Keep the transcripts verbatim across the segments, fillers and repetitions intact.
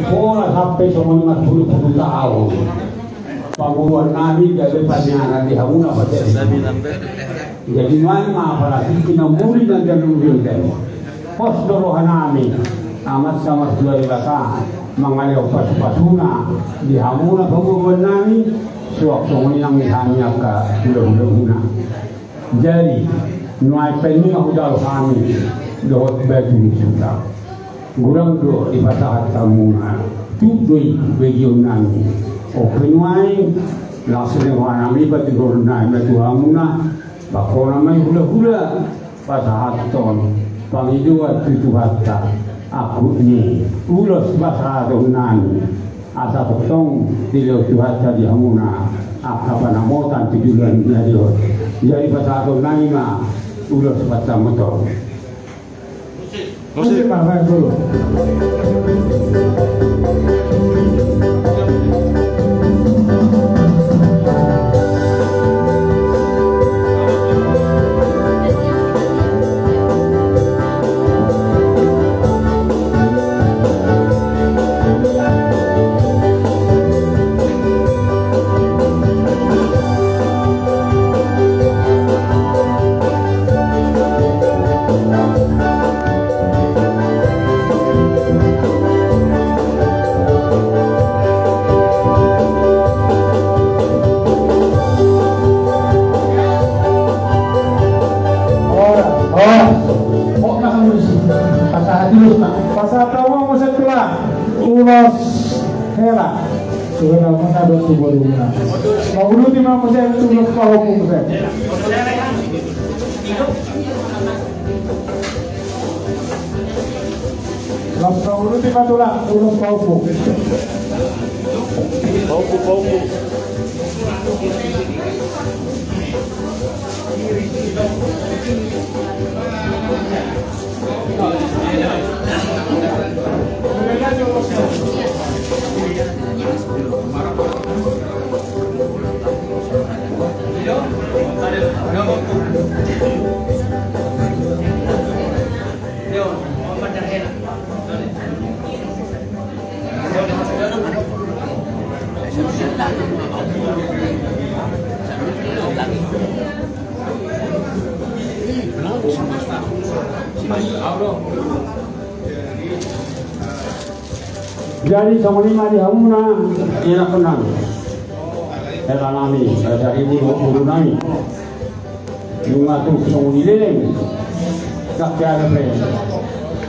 Pola sampe songon i marpuluh-puluh taon. Pamoruon nami gabe panianan di hamuna pajadi. Jadi nuaeng ma apalagi na muli na gabe uli tadi. Pos do roha nami, Amanta Martua Debata mangalehon pasu-pasuna di hamuna pamoruon nami, suang songon i nang di hami angka hula-hula muna. Jadi nuaeng pe i ma hujalo hami dohot batu ni suta. Godang do dipasahat hamuna, tuk do i begeon nami. Ope nuaeng, las ni roha nami, batu ni roha nami ma tu hamuna, bangkona ma i hula-hula, pasahathon pangidoan tu Tuhanta, angkup ni ulos pasahaton nami. Asa tongtong dilehon Tuhanta di hamuna angka panamotan tu joloan na dihot. Jadi pasahaton nami ma ulos pansamotan. Musik. Musik, Pak, baik dulu. Ora, ora. Pasahat ulos ma. Pasahat hamu muse tulang. Ulos hela. Sudah lama na dua tu baru na. Mauduti ma muse tu ulos pahompu muse. Las pahompu, uduti ma tulang, ulos pahompu. Pahompu, pahompu. Jadi songon i ma di hamuna, ianakhon nami, hela nami, dari boru, boru nami. Nunga tung songon i leleng, ndang pe ada pe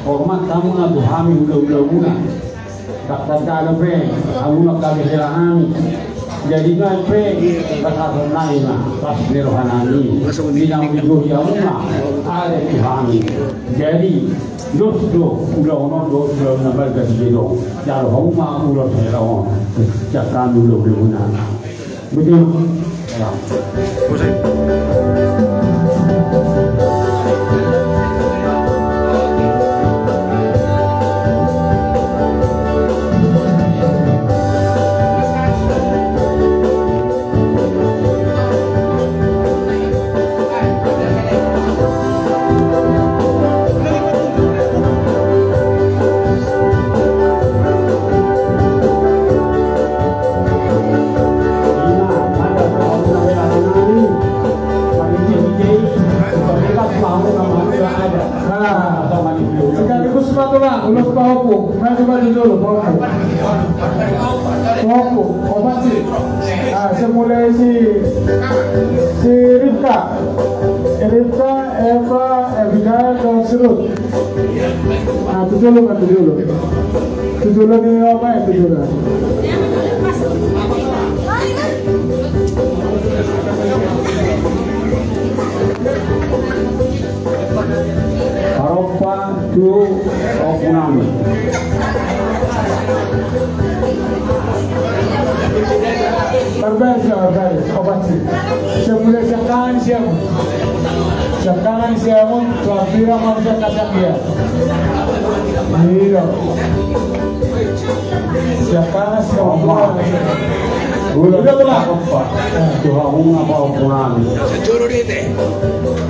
hormat hamuna tu hami hula-hula muna. Ndang pe ada pe hamuna gabe hela nami. Jadi nuaeng pe pasahaton nami ma las ni roha nami. Di na manggohi hamuna, ada tu hami. Jadi dos do ulaon on dohot ulaon na balga di gedong. Jalo hamu ma ulos hela on sian hami hula-hula muna. Betul. Ya. Musik. Sekaligus ma tulang, ulos pahompu. Maju, maju dulu, pahompu. Pahompu, opat si. Ah, sian mulai si, si Ripka. Ripka, Eva, Abigail, dan si Rut. Ah, tu jolo, tu jolo. Tu jolo ni apa ya, tu jolo. Parompa tu ompu nami. Tarbaris, tarbaris, opat si. Sian mulai sian kanan sian. Sian kanan sian, tu hambirang ma sian kanan sian. Iya. Sian kanan sian. Udah, udah, udah. Tuhan, apa ukuran?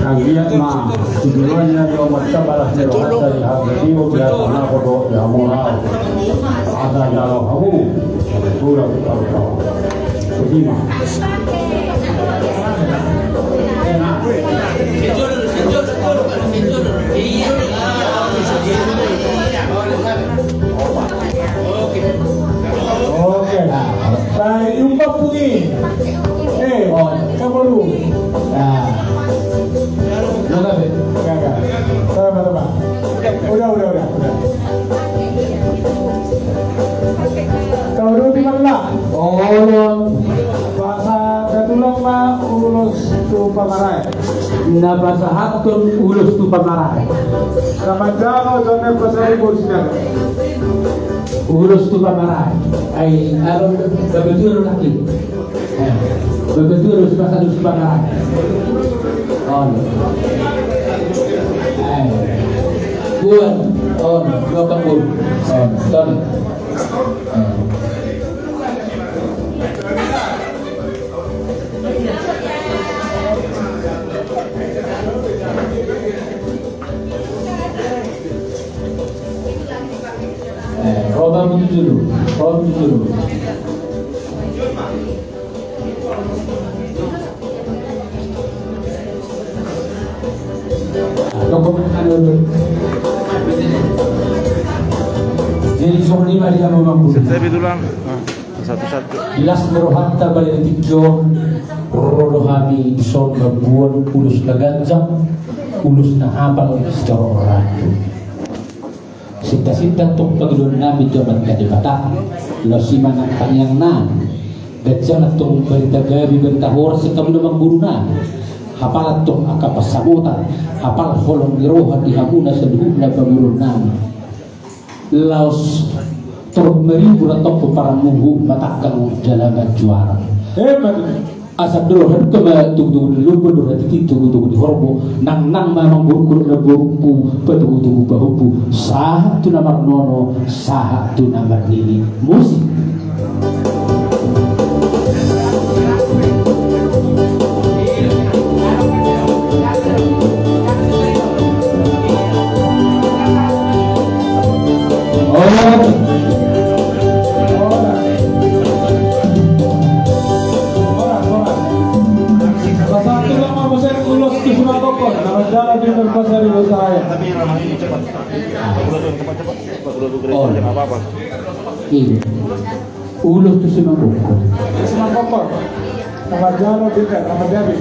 Anggiat ma, tujuannya dia macam balas dia, dari hati dia, biar anak bodoh, ya, moral. Ada jalan kamu. Udah, udah, udah. Terima. Oke. Baik, umpat bunyi. Eh, kamu dulu. Nah. Udah, udah, udah, udah. Kau dulu di mana? Oh, bahasa ketulang mah ulos tu pamarae. Na pasahathon ulos tu pamarae. Na manjalo jone pasari bosna. Ulos tu pamarae. Ai, alo, babetul lagi. Eh, babetul ulos pasahat ulos tu pamarae. On. Eh. Buat. On. Dua panggung. On. Tony. Eh. Eh, roba muncul dulu, roba muncul dulu. Jadi, songon i ma di hamu, Bang. Satu-satu. Di las ni rohanta balik di tingki on, ro do hami dison mamboan ulos na ganjang, ulos na hapal, sitoroan. Sinta-sinta tong pangidoan nami tu Amanta Debata, laos i ma nang tangiang nami. Ganjang tong barita gabe, barita horas sian hamu amangboru nami. Hapal tong angka pansamotan, hapal holong ni roha di hamuna saluhutna amangboru nami. Laos torop maribur antong pomparanmu, matangkang jala manjuara. Asa dohot haduka ma togu-togu ni lombu, dohot hatiti togu-togu ni horbo, nangnang ma amangborungku dohot namborungku patogu-togu pahompu, sahat tu na marnono, sahat tu na marnini. Musik. Ulos tu Simangkoko. Simangkoko. Nama jalo beda, nama jadi.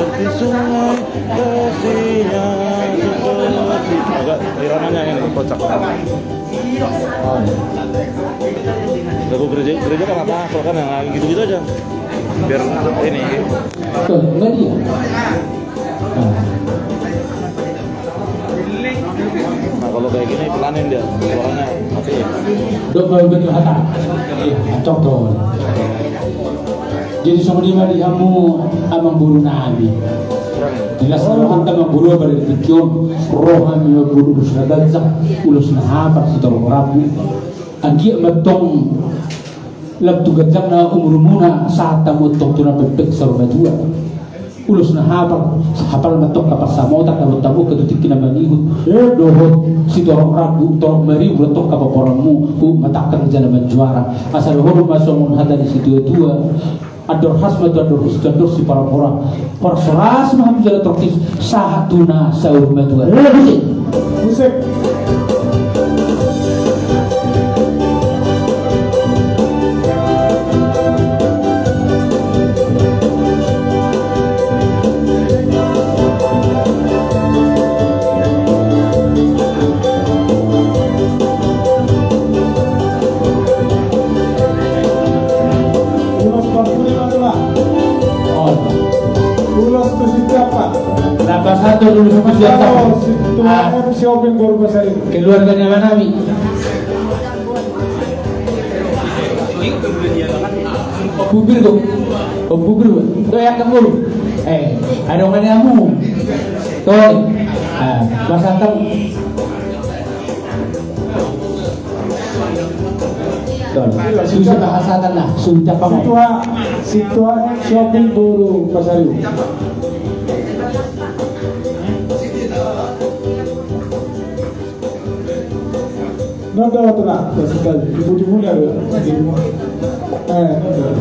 Seperti sungai, kasihnya seperti. Agak iramanya ini kocak. Lagu gereja, gereja kan apa? Kalau kan yang gitu-gitu aja. Biar ini. Tuh, enggak dia. Nah, kalau kayak gini pelanin dia, suaranya mati. Dok, kalau begitu hata. Iya, cocok tuh. Jadi songon i ma di hamu amangboru nami. Di las ni rohanta amangboru, balik di tingki on, ro hami mamboan ulos na ganjang, ulos na hapal, sitoroan rambu. Anggiat ma tong lam tu ganjangna umurmuna, sahat hamu tong tu na pepek saur matua. Ulos na hapal, hapal ma tong angka pansamotan na boi hamu angka tu tingki na mangihut. Dohot sitorop rambu, torop maribur tong angka pomparanmu, matangkang jala manjuara. Asa dohonon ma songon hata ni situa-tua. Andor has ma tu andor hus, tu andor siparapora. Horas-horas ma hamu jala torop tingki, sahat tu na saur matua. Musik. Musik. Ulos parpudi ma tulang. Ulos tu si siapa? Nambah satu dulu sama siapa? Situa M C Openg Boru Pasari. Keluarganya mana mi? Bubir kok. Bubir kok. Doyak kembur. Eh, adong ane hamu. Tol. Ah, pasahat. Tol. Sudah pasahat na. Sudah pasahat. Sintua, sintua shopping boru Pasaribu. Nonton waktu nak, ibu-ibu ni ada. Eh, nonton.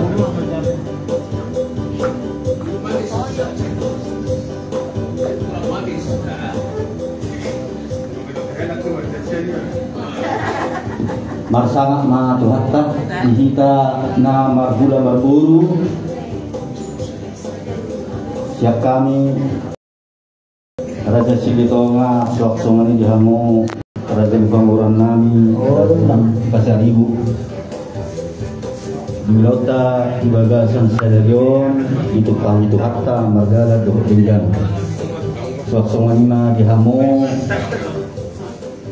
Marsangap ma Tuhanta di hita na marhula marboru. Sian hami Raja Silitonga, suang songon i di hamu Raja ni pamoruon nami, Raja Pasaribu. Di ulaonta di bagasan sadari on, ditumpak hami Tuhanta mardalan dohot denggan. Suang songon i ma di hamu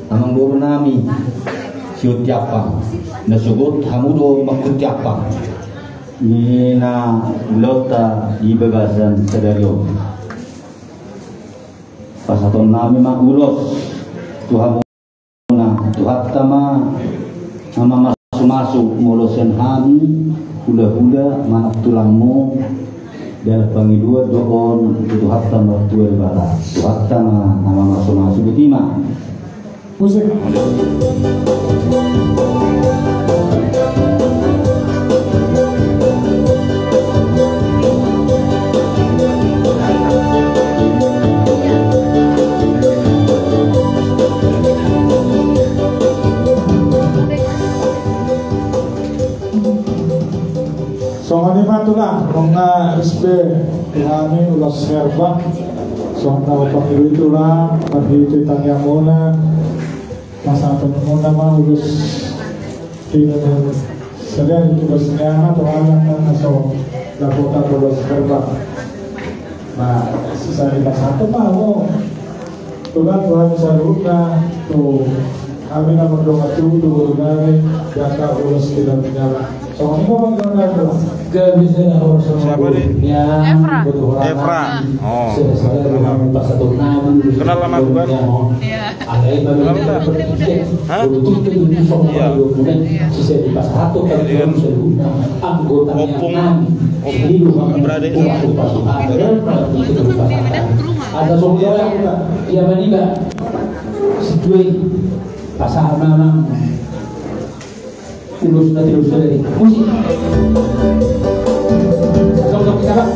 amangboru nami Sihuntiampang, na sogot hamu do Manghuntiampang. Ninna ulaonta di bagasan sadari on. Pasahaton nami ma ulos tu hamuna, Tuhanta ma na mamasumasu molo sian hami hulahula manang tulangmu, dalan pangidoan do on tu Tuhanta Martua Debata. Tuhanta ma na mamasumasu. Botima. Musik. Songon i ma tulang, nunga ris be tu hami ulos herbak. Songon na hupangido i tulang, marhite tangiangmuna, pasahatonmuna ma ulos tinan sadari tugas ni anak tu anak na so dapotan ulos herbak. Nah, sisada pasahaton ma ho. Tulang, tu hami saluhutna, tu hami na mardongan tubu, tu boru nami, jala ulos tinan ni anak. Songon i ma, Bang Leonardo. Gabe sada horas. Siapa, Ri? Efra. Efra. Oh. Kenal sama bukan? Iya. Kenal nggak? Hah? Iya. Jadi kan opung, opung beradik. Ada song ya, ya, mani ba. Situai pasangan memang. Ulos na tiga ulos dari musik. Sok, sok, kita, Pak.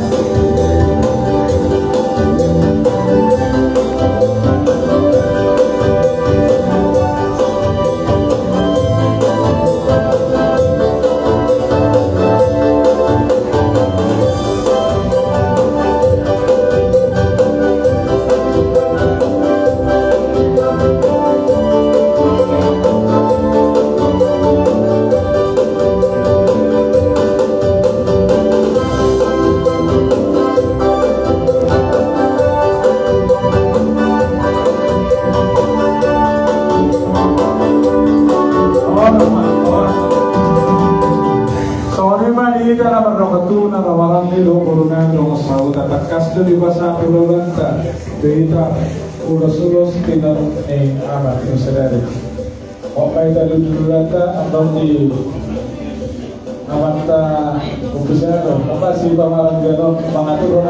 Songon i ma di hita na mardongan tubu, na marhaha ni do boru nami, dongan sahuta, tangkas do dipasahat hulahulanta tu hita ulos-ulos tinan ni anak ni sadari. Opa hita di hulahulanta, antong di amanta umpisa do, opa si pamarangganon mangatur.